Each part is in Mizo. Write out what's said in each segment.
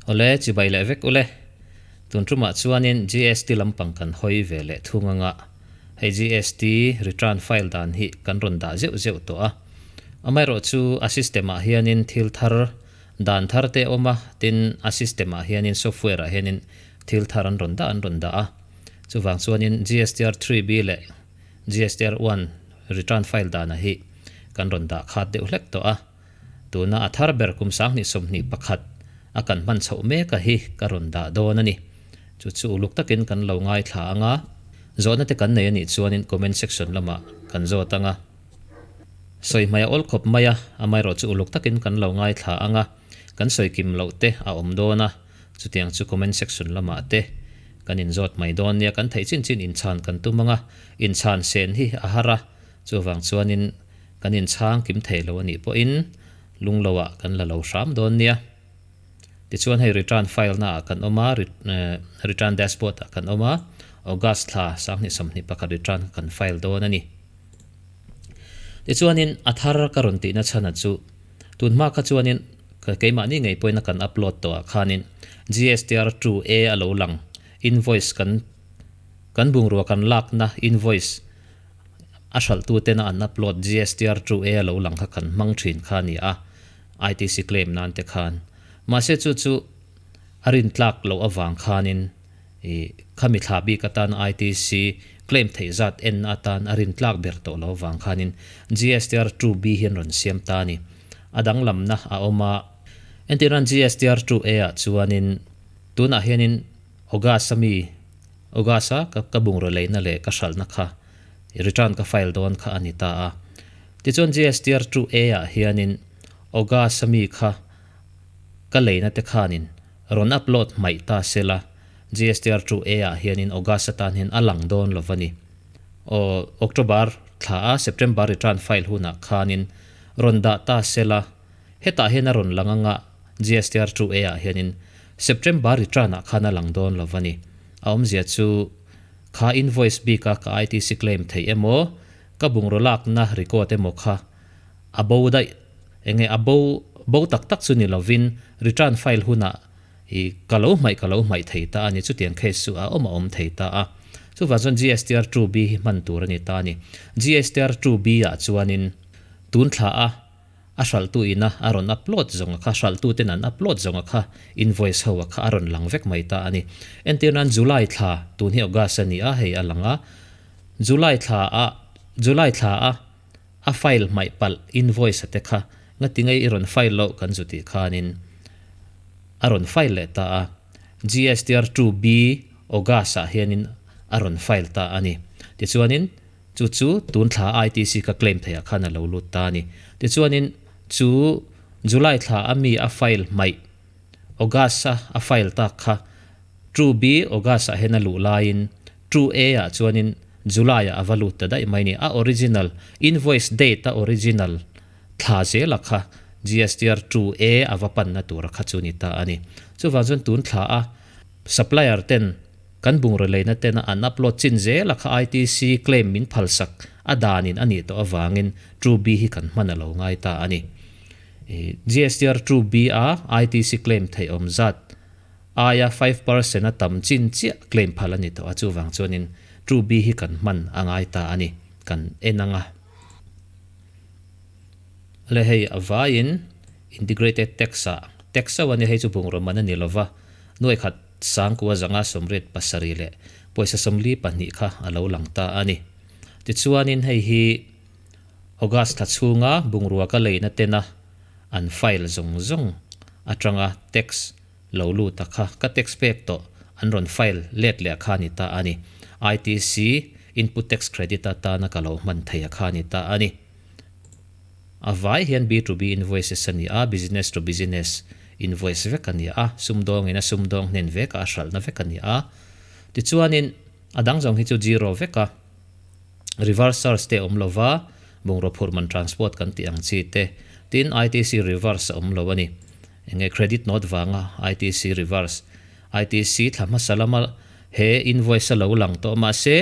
Awle, chibai leh vek ule. Tun tumah chuanin GST lampang kan hawi ve leh thung anga hei GST return file dan hi kan rawn dah zeuh zeuh tawh a. Amaherawhchu a system ah hianin thil thar dan thar te a awm a, tin a system ah hianin software ah hianin thil thar an rawn dah an rawn dah a. Chuvang chuanin GSTR 3B leh GSTR 1 return file dana hi kan rawn dah khat deuh hlek tawh a. Tuna a thar ber kum 2021 a kan hman chhoh mek a hi ka rawn dah dawn a ni. Chu chu uluk takin kan lo ngaithla ang a, zawhna te kan nei a nih chuanin comment section lamah kan zawt ang a. Sawi hmai a awl khawp mai a, amaherawh chu uluk takin kan lo ngaithla ang a, kan sawi kim loh te a awm dawn a, chutiang chu comment section lamah te kan inzawt mai dawn nia, kan theih chin chin inchhan kan tum ang a, inchhan sen hi a har a, chuvang chuanin Kan inchhang kim thei lo a nih pawhin lungloah kan la lo hram dawn nia. Tichuan hei return file naah kan awm a, return dashboard ah kan awm a, August thla 2021 return kha kan file dawn a ni. Tichuanin a thar ka rawn tihna chhana chu tunhma kha chuanin keimahni ngei pawhin a kan upload tawhah khanin GSTR 2A a lo lang invoice kan kan bungrua kan lakna invoice A hralhtuten a an upload GSTR 2A a lo lang kha kan hmang thin kha a ni a, ITC claim nan te khan. Mahse chu chu a rintlak loh avang khanin ih khami thla bik atan ITC claim theih zat en atan a rintlak ber tawh loh avang khanin GSTR 2B hian rawn siam ta a ni. A danglamna a awm a. Entirnan GSTR 2A ah chuanin tunah hianin August a mi August a ka ka bungraw leina leh ka hralhna kha return ka file dawn kha a ni ta a. Tichuan GSTR 2A ah hianin August a mi kha ka leina te khanin rawn upload hmaih ta sela GSTR 2A ah hianin August atan hian a lang dawn lo va ni. Aw October thla a September return file hunah khanin rawn dah ta sela hetah hian a rawn lang anga GSTR 2A ah hianin September return ah khan a lang dawn lo va ni. A awmzia chu kha invoice bik a ka ITC claim theih emaw, ka bungraw lakna record emaw kha a bo daih enge a bo bo tak tak chu ni lovin return file hunah i ka lo hmaih ka lo hmaih thei ta a ni chutiang case chu a awm a awm thei ta a. Chuvang chuan GSTR 2B hi hman tur a ni ta a ni. GSTR 2B ah chuanin tun thla a A hralhtu ina a rawn upload zawng a kha, hralhtu ten an upload zawng a kha, invoice ho a kha a rawn lang vek mai ta a ni. Entir nan July thla, tun hi August a ni a, hei a lang a, July thla a, July thla a a file hmaih palh invoice a te kha ngati ngei i rawn file loh kan zu tih khanin a rawn file leh ta a, GSTR 2B August ah hianin a rawn file ta a ni. Tichuanin. Chu chu tun thla ITC ka claim theih ah khan a lo lut ta a ni. Tichuanin chu July thla a mi a file hmaih August a a file tak kha True B August ah hian a luh laiin True A ah chuanin July ah a va lut ta daih mai a ni. A original invoice date a original thla zela kha GSTR True A a va panna tura kha chu ni ta a ni. Chuvang chuan tun thla a supplier ten Kan bungraw leina tena an upload chin zel a kha ITC claim min phalsak a danin a nih tawh avangin True B hi kan hman a lo ngai ta a ni. GSTR True B a ITC claim theih awm zat aia 5% a tam chin chiah claim phal a ni tawh a, chuvang chuanin True B hi kan hman a ngai ta a ni, kan en ang a. Le hei a vaiin Integrated Tax ah tax chauh a ni, hei chu bungraw man a ni lova, nuai khat Sangkua zanga 87 leh pawisa 42 kha a lo lang ta a ni. Tichuanin hei hi August thla chhunga bungrua ka leina tena an file zawng zawng atanga tax lo lut a kha ka tax pek tawh an rawn file let leh a kha a ni ta a ni. ITC, Input Tax Credit, atana ka lo hman thei a kha a ni ta a ni. A vai hian B2B invoices a ni a, business to business invoice vek a ni a, sumdawngin a sumdawng hnen vekah a hralhna vek a ni a. Tichuanin a dang zawng hi chu zero veka reverse charge te a awm lo va, bungraw phurh man transport kan tih ang chi te, tin ITC reverse a awm lo a ni. Enge credit note vanga ITC reverse, ITC thla hmasa lama he invoice a lo lang tawh mahse,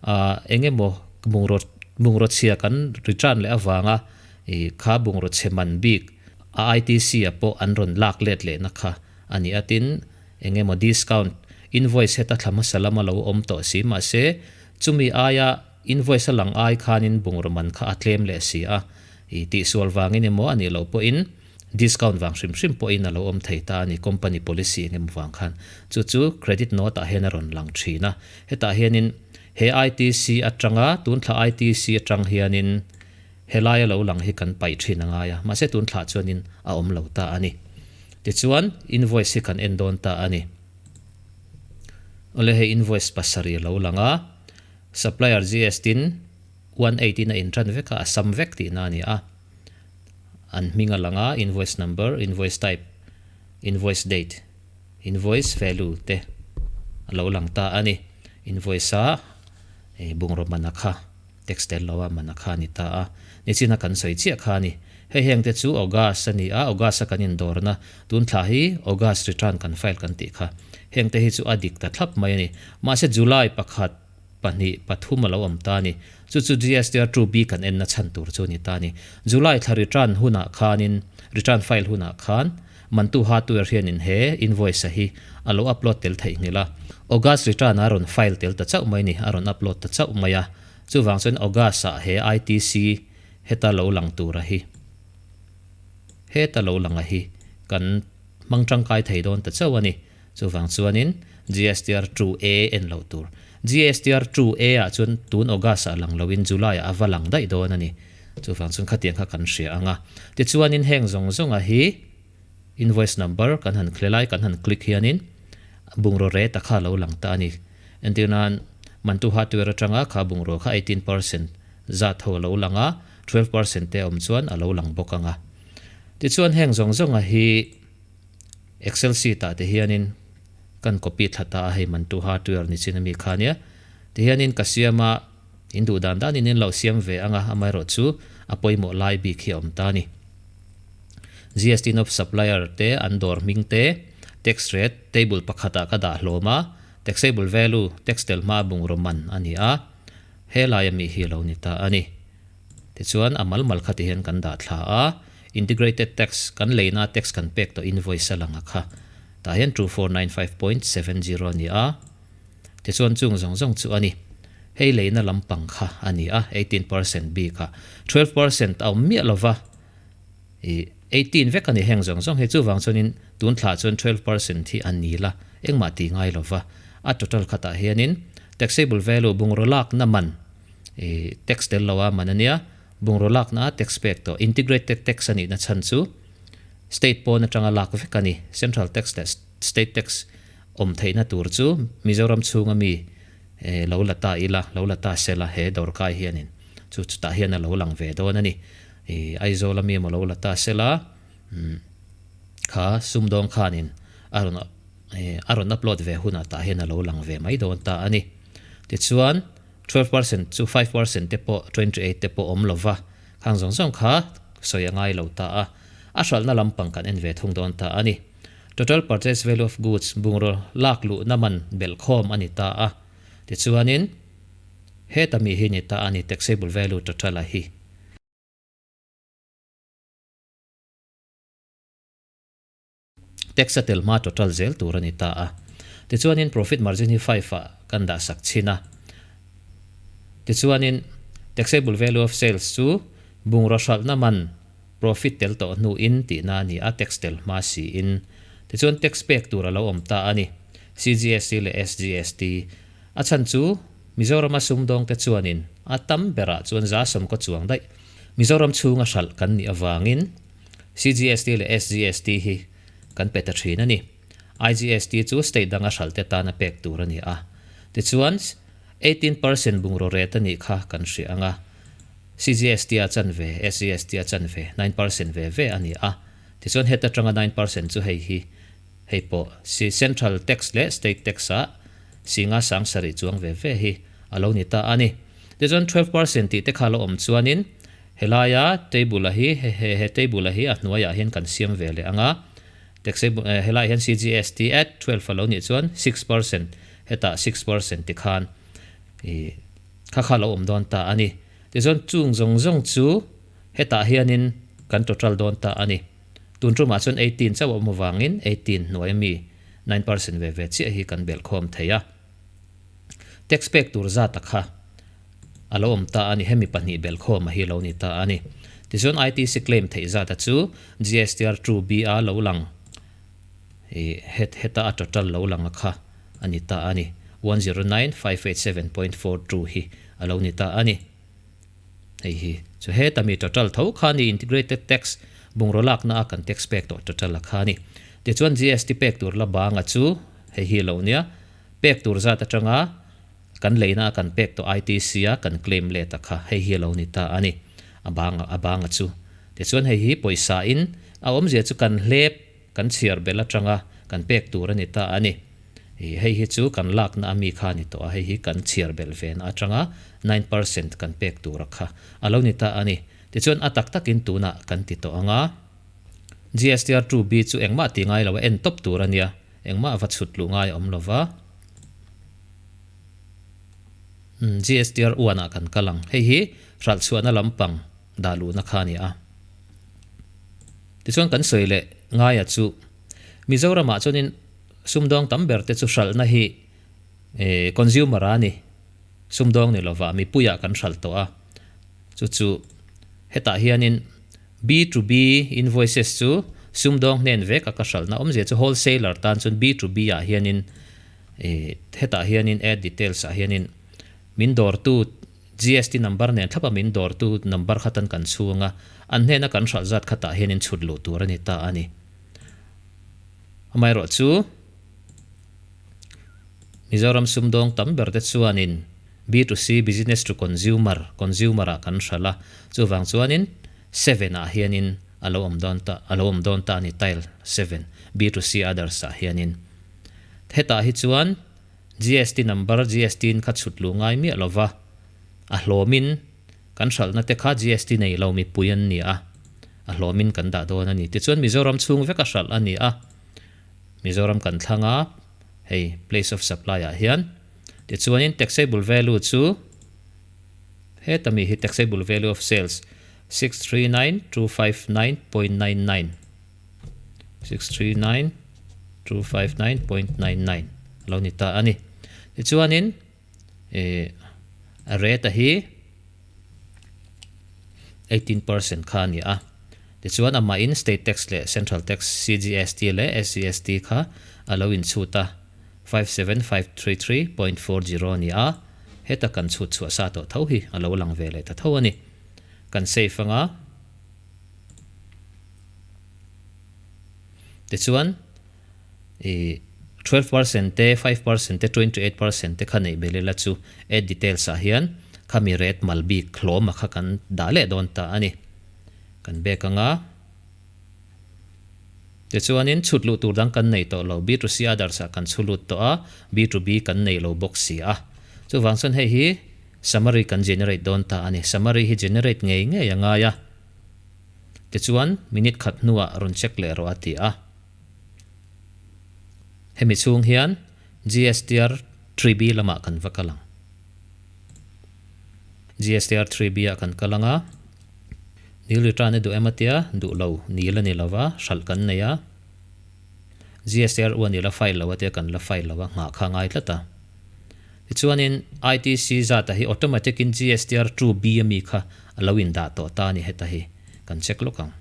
Ahh eng emaw bungraw bungraw chhia kan return leh avanga ih kha bungraw chhe man bik a ITC ah pawh an rawn lak let lehna kha a ni a. Tin, eng emaw discount invoice heta thla hmasa lama lo awm tawh si mahse chumi aia invoice a lang ai khanin bungraw man kha a tlem leh si a, i tihsual vangin emaw a nih loh pawhin discount vang hrim hrim pawhin a lo awm thei ta a ni, company policy eng emaw vang khan. Chu chu credit note ah hian a rawn lang thin a, hetah hianin he ITC atanga tun thla ITC atang hianin Helai a lo lang hi kan paih thin a ngai a, mahse tun thlah chuanin a awm lo ta a ni. Tichuan, invoice hi kan en dawn ta a ni. Awle hei invoice pasarih a lo lang a, supplier GST in 18 in a intan vek a, a sam vek tihna a ni a. An hming a lang a, invoice number, invoice type, invoice date, invoice value te a lo lang ta a ni. Invoice a bungraw man a kha. Text tel lo a man a kha a ni ta a, nichina kan sawi chiah kha a ni. Hei heng te chu August a ni a, August a kan indawrna, tun thla hi August return kan file kan tih kha. Heng te hi chu a dik ta thlap mai a ni. Mahse July pakhat, pahnih, pathum a lo awm ta a ni. Chu chu GSTR 2B kan enna chhan tur chu a ni ta a ni. July thla return hunah khanin, return file hunah khan, Mantu hardware hianin he invoice a hi a lo upload tel theihnghilh a, August return a rawn file tel ta chauh mai ni, a rawn upload ta chauh mai a. Chuvang chuan August ah he ITC heta lo lang tura hi, heta lo lang a hi kan hmang tangkai thei dawn ta chauh a ni. Chuvang chuanin GSTR 2A en loh tur. GSTR 2A ah chuan tun August ah lang loin July ah a va lang daih dawn a ni. Chuvang chuan khatiang kha kan hria ang a. Tichuanin heng zawng zawnga hi invoice number kan han khle lai kan han click hianin bungraw rate a kha a lo lang ta a ni. Entir nan Mantu Hardware atanga kha bungraw kha 18% zat ho a lo lang a, 12% te a awm chuan a lo lang bawk ang a. Tichuan heng zawng zawnga hi Excel sheet ah te hianin kan copy thla ta a, hei Mantu Hardware ni chin ami kha nia. Tihianin ka siam a. In duh dan danin in lo siam ve ang a, amaherawh chu a pawimawh lai bik hi a awm ta a ni. GST Nob Supplier te an dawr hming te, tax rate, table pakhatah ka dah hlawm a, taxable value, tax tel hma bungraw man a ni a, he laia mi hi a lo ni ta a ni. Tichuan a mal mal kha ti hian kan dah thla a, integrated tax, kan leina tax kan pek tawh invoice a lang a kha, tah hian 2495.70 a ni a. Tichuan chung zawng zawng chu a ni. Hei leina lampang kha a ni a, 18% bik ah 12% a awm miah lova, i 18 vek a ni heng zawng zawng hi. Chuvang chuanin tun thlah chuan 12% hi a ni la, engmah tih ngai lova. A total khatah hianin taxable value bungraw lakna man, i tax tel loa man a nia, bungraw lakna a tax pek tawh, integrated tax a nihna chhan chu state pawn atanga lak vek a ni, central tax leh state tax awm theihna tur chu Mizoram chhunga mi lo la ta ila, lo la ta sela he dawrkai hianin chu chutah hian a lo lang ve dawn a ni. Aizawl ami emaw lo la ta sela kha sumdawng khanin a rawn a rawn upload ve hunah tah hian a lo lang ve mai dawn ta a ni. Tichuan 12% chu 5% te pawh 28 te pawh awm lova khang zawng zawng kha sawi a ngai lo ta a, a hralhna lampang kan en ve thung dawn ta a ni. Total purchase value of goods, bungraw lak luhna man belhkhawm a ni ta a. Tichuanin, heta mi hi ni ta a ni, taxable value total a hi. Tax a tel hma total zel tur a ni ta a. Tichuanin, profit margin hi five ah kan dah sak chhin a. Tichuanin, taxable value of sales chu bungraw hralhna man Profit tel tawh hnu in tihna a ni a, tax tel hma si in. Tichuan tax pek tur a lo awm ta a ni. CGST leh SGST. A chhan chu Mizorama sumdawngte chuanin a tam berah chuan za sawmkaw chuang daih Mizoram chhunga hralh kan nih avangin CGST leh SGST hi kan pe ta thin a ni. IGST chu state danga hralhte tana pek tur a ni a. Tichuan 18% bungraw ret a nih kha kan hria ang a. CGST a chanve, SGST a chanve, 9% ve ve a ni a. Tichuan heta atanga 9% chu hei hi, hei pawh si Central tax leh State tax ah singa sang sarih chuang ve ve hi a lo ni ta a ni. Tichuan 12% tih te kha lo awm chuanin helaia table a hi, he he table a hi a hnuaiah hian kan siam ve leh ang a. Taxable, helaiah hian CGST at 12 a lo nih chuan 6% hetah 6% tikhan i Kha kha lo awm dawn ta a ni. Tichuan chung zawng zawng chu hetah hianin kan total dawn ta a ni. Tun tumah chuan 18 chauh a awm avangin 18 hnuai ami 9% ve ve chiah hi kan belhkhawm thei a. Tax pek tur zat a kha a lo awm ta a ni, hemi pahnih belhkhawm a hi lo ni ta a ni. Tichuan ITC claim theih zat a chu GSTR 2B a lo lang i het heta a total lo lang a kha a ni ta a ni, 109587.42 hi a lo ni ta a ni. Hei hi chu heta mi total tho kha ni integrated tax bungraw lakna a kan tax pek tawh total a kha a ni. Tichuan GST pek tur la banga chu hei hi lo nia, pek tur zat atanga kan leina a kan pek tawh ITC a kan claim let a kha hei hi lo ni ta a ni a banga a banga chu. Tichuan hei hi pawisa in a awmzia chu kan hlep kan chhiar belh atanga kan pek tur a ni ta a ni. Ih hei hi chu kan lakna a mi kha a ni tawh a, hei hi kan chhiar belh vena atanga 9% kan pek tur a kha a lo ni ta a ni. Tichuan a tak takin tunah kan ti tawh ang a. GSTR 2B chu engmah ti ngai lo a en tawp tur a nia, engmah va chhut luh ngai a awm lo va. GSTR 1 ah kan kal ang. Hei hi hralh chhuahna lampang dah luhna kha a ni a. Tichuan kan sawi leh ngaia chu Mizoramah chuanin sumdawng tam ber te chu hralhna hi consumer a ni, sumdawng ni lova mipuiah kan hralh tawh a, chu chu hetah hianin B to B invoices chu sumdawng hnen vek a ka hralhna awmzia chu wholesaler tan chuan B to B ah hianin hetah hianin add details ah hianin min dawrtu GST number nen thlapa min dawrtu number kha tan kan chhung a, an hnena kan hralh zat khatah hian in chhut luh tur a ni ta a ni. Amaherawh chu Mizoram sumdawng tam ber te chuanin B to C, Business to Consumer, Consumer ah kan hralh a, chuvang chuanin seven ah hianin a lo awm dawn ta, a lo awm dawn ta a ni tile seven, B to C others ah hianin. Hetah hi chuan GST number GST in kha chhut luh ngai miah lova, a hlawmin kan hralhna te kha GST nei lo mipui an ni a, a hlawmin kan dah dawn a ni. Tichuan Mizoram chhung veka hralh a ni a, Mizoram kan thlang a, hei place of supply ah hian. Tichuanin taxable value chu heta mi hi taxable value of sales 639259.99. 639259.99 a lo ni ta a ni. Tichuanin ih a rate a hi 18% kha a ni a. Tichuan amahin state tax leh central tax CGST leh SGST kha a lo inchhut a, 57533.40 a ni a. Heta kan chhut chhuah sa tawh tho hi a lo lang ve leh ta tho a ni. Kan save anga. Tichuan ih 12% te, 5% te, 28% te kha neih belh ila chu add details ah hian khami rate mal bik hlawm a kha kan dah leh dawn ta a ni. Kan bek anga tichuanin chhut luh tur dang kan nei tawh lo, B to C others ah kan chhu lut tawh a, B to B kan nei lo bawk si a. Chuvang chuan hei hi summary kan generate dawn ta a ni. Summary hi generate ngei ngei a ngai a. Tichuan, minute khat hnuah rawn check leh rawh a ti a. Hemi chhung hian GSTR 3B lamah kan va kal ang. GSTR 3B ah kan kal ang a, Nil return i duh em a tia, duh lo, nil a ni lo va, hralh kan nei a. GSTR u a ni la file lo a tia, kan la file lo a, nghah kha a ngai tlat a. Tichuanin ITC zata hi automatic in GSTR 2B ami kha a lo indah tawh ta a ni heta hi kan check lawk ang.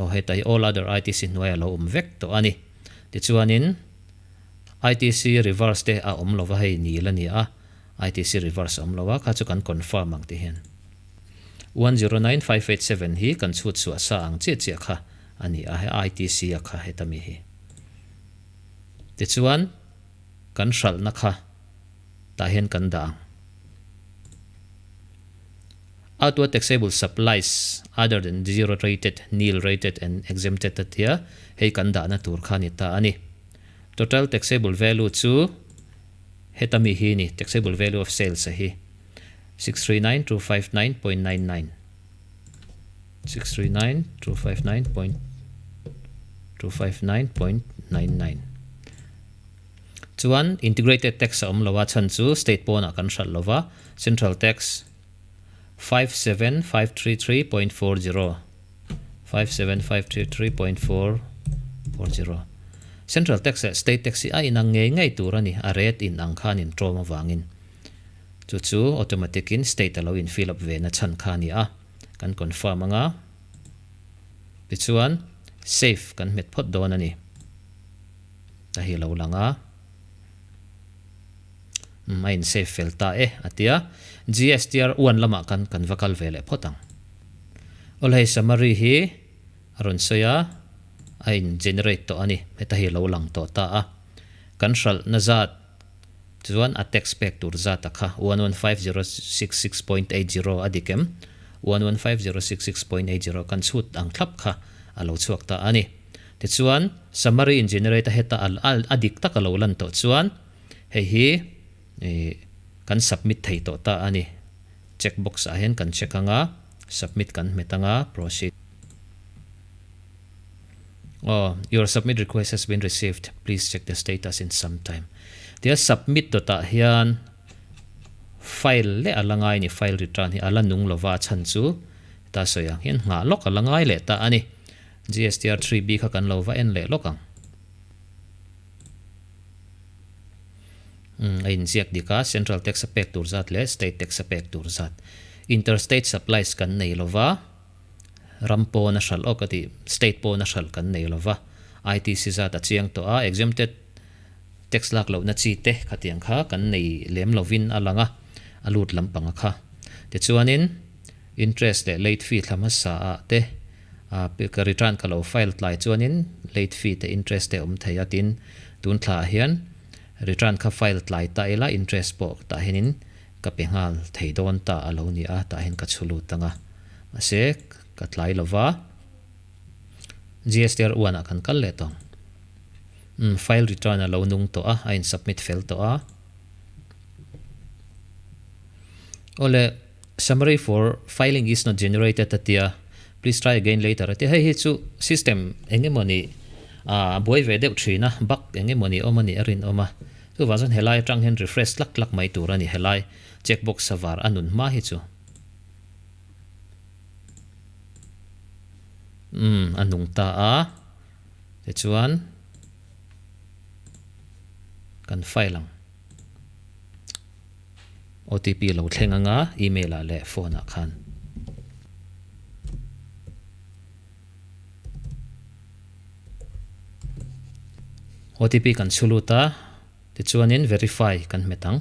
Aw heta hi all other ITC hnuai a lo awm vek tawh a ni. Tichuanin ITC reverse te a awm lova hei nil a ni a, ITC reverse a awm lo a, kha chu kan confirm ang ti hian 109587 hi kan chhut chhuah sa ang chiah chiah kha a ni a, hei ITC a kha heta mi hi. Tichuan. Kan hralhna kha tah hian kan dah ang. Outward taxable supplies other than zero rated, nil rated and exempted a tia, hei kan dahna tur kha a ni ta a ni. Total taxable value chu heta mi hi ni, taxable value of sales a hi 639259.99, 639259.259.99. Chuan integrated tax a awm lo a, chhan chu state pawnah kan hralh lo va, central tax 57533.40, 57533.440 Central tax leh state tax hi a inang ngei ngei tur a ni, a rate in ang khan in tlawm avangin. Chu chu automatic in state a lo in fill up ve na chhan kha a ni a, kan confirm anga tichuan save kan hmet phawt dawn a ni. A hi lo lang a. Umm a in save fel ta e a ti a, GSTR one lamah khan kan va kal ve leh phawt ang. Awle hei summary hi a rawn sawi a, a in generate tawh a ni, heta hi a lo lang tawh ta a. Kan hralhna zat chuan a tax pek tur zat a kha 115066.80 a dik em? 115066.80 kan chhut ang thlap kha a lo chhuak ta a ni. Tichuan summary in generate a heta a dik tak a lo lan tawh chuan hei hi kan submit thei tawh ta a ni. Check box ah hian kan check anga submit kan hmet anga proceed. Aw, your submit request has been received, please check the status in some time. Tia submit dawtah hian file leh a la ngai a ni, file return hi a la nung lova a chhan chu heta sawi ang hian nghah lawk a la ngai leh ta a ni. GSTR 3B kha kan lo va en leh lawk ang. Umm a inziak dik a, Central tax a pek tur zat leh State tax a pek tur zat. Interstate supplies kan nei lo va, ram pawn a hralh aw ka tih, State pawn a hralh kan nei lo va, ITC zat a chiang tawh a, Exempted tax lak lohna chi te khatiang kha kan nei lem lovin a lang a, a lut lampang a kha. Tichuanin interest leh late fee thla hmasa ah te A ka return ka lo file tlai chuanin late fee te interest te a awm thei a tin tun thla ah hian return kha file tlai ta ila interest pawh tah hianin ka pe nghal thei dawn ta a lo ni a tah hian ka chhu lut ang a mahse ka tlai lova GSTR one ah kan kal leh tawng umm file return a lo nung tawh a a in submit fel tawh a awle. Summary for filing is not generated a tia, please try again later a tia. Hei hi chu system eng emawni a buai ve deuh thin a, bug eng emawni awm a nih a rinawm a. Chuvang chuan helai atang hian refresh tlak tlak mai tur a ni helai check box a var a nun hma hi chu. Umm a nung ta a, tichuan kan file ang. OTP lo thleng anga email ah leh phone ah khan. OTP kan chhu lut a, tichuanin verify kan hmet ang.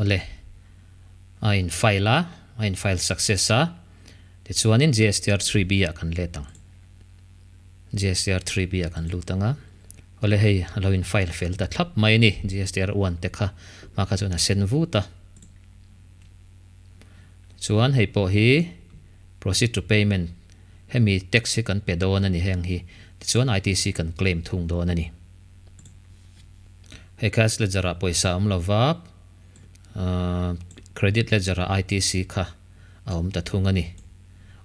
Awle, a in file a, a in file success a, tichuanin GSTR 3B ah kan let ang. GSTR 3B ah kan lut anga. Awle hei a lo in file fel ta thlap mai a ni, GSTR one te kha hma kha chuan a sen vut a. Chuan hei pawh hi proceed to payment hemi tax hi kan pe dawn a ni heng hi, tichuan ITC kan claim thung dawn a ni. Hei cash ledger ah pawisa a awm lova, credit ledger ah ITC kha a awm ta thung a ni.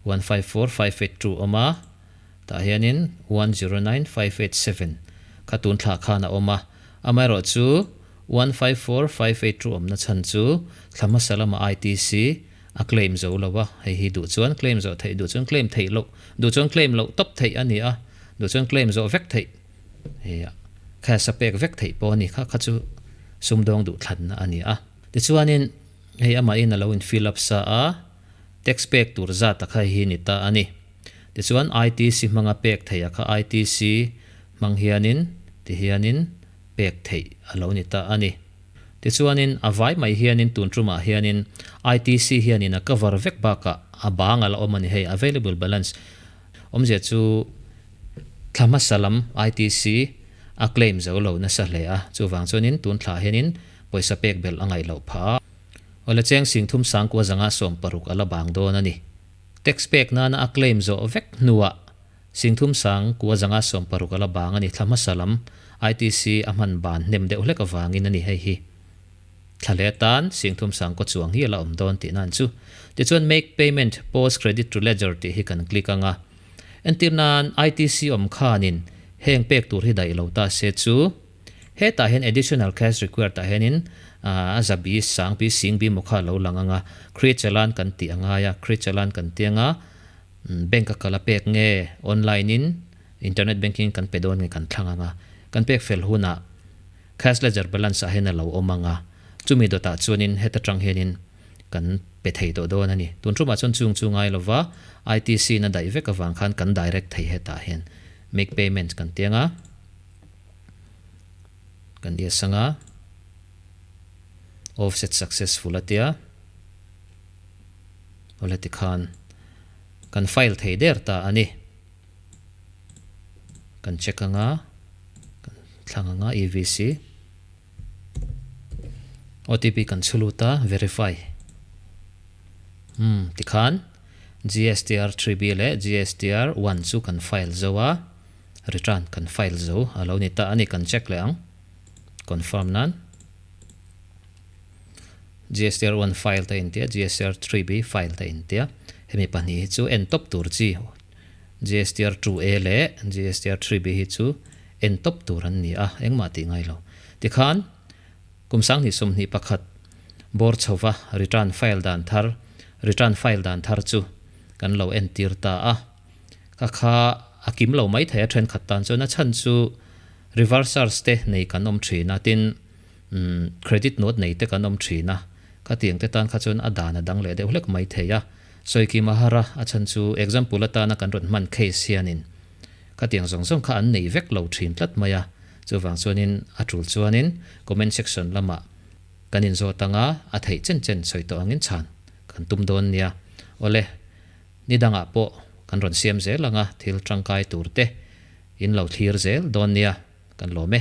154582 awm a. Tah hianin 109587 kha tun thlah khan a awm a, amaherawh chu 154582 awmna chhan chu thla hmasa lama ITC a claim zo lo a, hei hi duh chuan claim zawh theih, duh chuan claim theih loh, duh chuan claim loh tawp theih a ni a, duh chuan claim zawh vek theih, hei cash a pek vek theih pawh a ni kha, kha chu sumdawng duh thlanna a ni a. Tichuanin hei amahin a lo in fill up sa a, tax pek tur zat a kha hei hi ni ta a ni. Tichuan ITC hmanga pek theih a kha ITC hmang hianin ti hianin pek theih a lo ni ta a ni. Tichuanin a vai mai hianin tun tumah hianin ITC hianin a cover vek bakah a bang a la awm a ni hei available balance awmzia chu thla hmasa lam ITC a claim zo lo nasa hle a chuvang chuanin tun thlah hianin pawisa pek belh a ngaih loh phah a. Awle cheng singthum sangkua zanga 16 a la bang dawn a ni. Tax pek nana a claim zawh vek hnuah Singthum sang kua zanga 16 a la bang a ni. Thla hmasa lam ITC a hman ban hnem deuh hlek avangin a ni hei hi. Thla leh atan Singthum sang kaw chuang hi a la awm dawn tih nan chu. Tichuan Make payment post credit to ledger tih hi kan click ang a. Entir nan ITC awm khanin heng pek tur hi daih lo ta se chu hetah hian additional cash required ah hianin. A zabi sang bi sing bi maw kha a lo lang ang a, Create Challan kan tih a ngai a, Create Challan kan ti ang a, bank a kal a pek nge online in internet banking kan pe dawn nge kan thlang ang a, kan pek fel hunah cash ledger balance ah hian a lo awm ang a, chumi dawtah chuanin heta tang hianin kan pe thei tawh dawn a ni. Tun tumah chuan chung chu ngai lova ITC in a daih vek avang khan kan direct thei hetah hian make payment kan ti ang a, kan yes ang a, offset successful a tia, awle tikhan kan file thei der ta a ni. Kan check ang a, kan thlang ang a EVC. OTP kan chhu lut a, verify. Umm, tikhan GSTR 3B leh GSTR 1 chu kan file zo a, return kan file zo a lo ni ta a ni, kan check leh ang, confirm nan. GSTR 1 file te a intia, GSTR 3B file te a intia, hemi pahnih hi chu en tawp tur chi GSTR 2A leh GSTR 3B hi chu en tawp tur an ni a, engmah tih ngai lo. Tikhan, kum 2021 bawr chhova return file dan thar, return file dan thar chu kan lo entir ta a. Ka kha a kim lo mai thei a thenkhat tan chuan a chhan chu reverse charge te nei kan awm thin a, tin credit note nei te kan awm thin a, khatiang te tan kha chuan a dan a dang leh deuh hlek mai thei a. Sawikima har a, a chhan chu example atana kan rawn hman case hianin Khatiang zawng zawng kha an nei vek lo thin tlat mai a, chuvang chuanin a tul chuanin comment section lamah kan inzawt anga a theih chen chen sawi tawh angin chhan kan tum dawn nia. Awle, ni dangah pawh kan rawn siam zel anga thil tangkai tur te in lo thlir zel dawn nia, kan lawm e.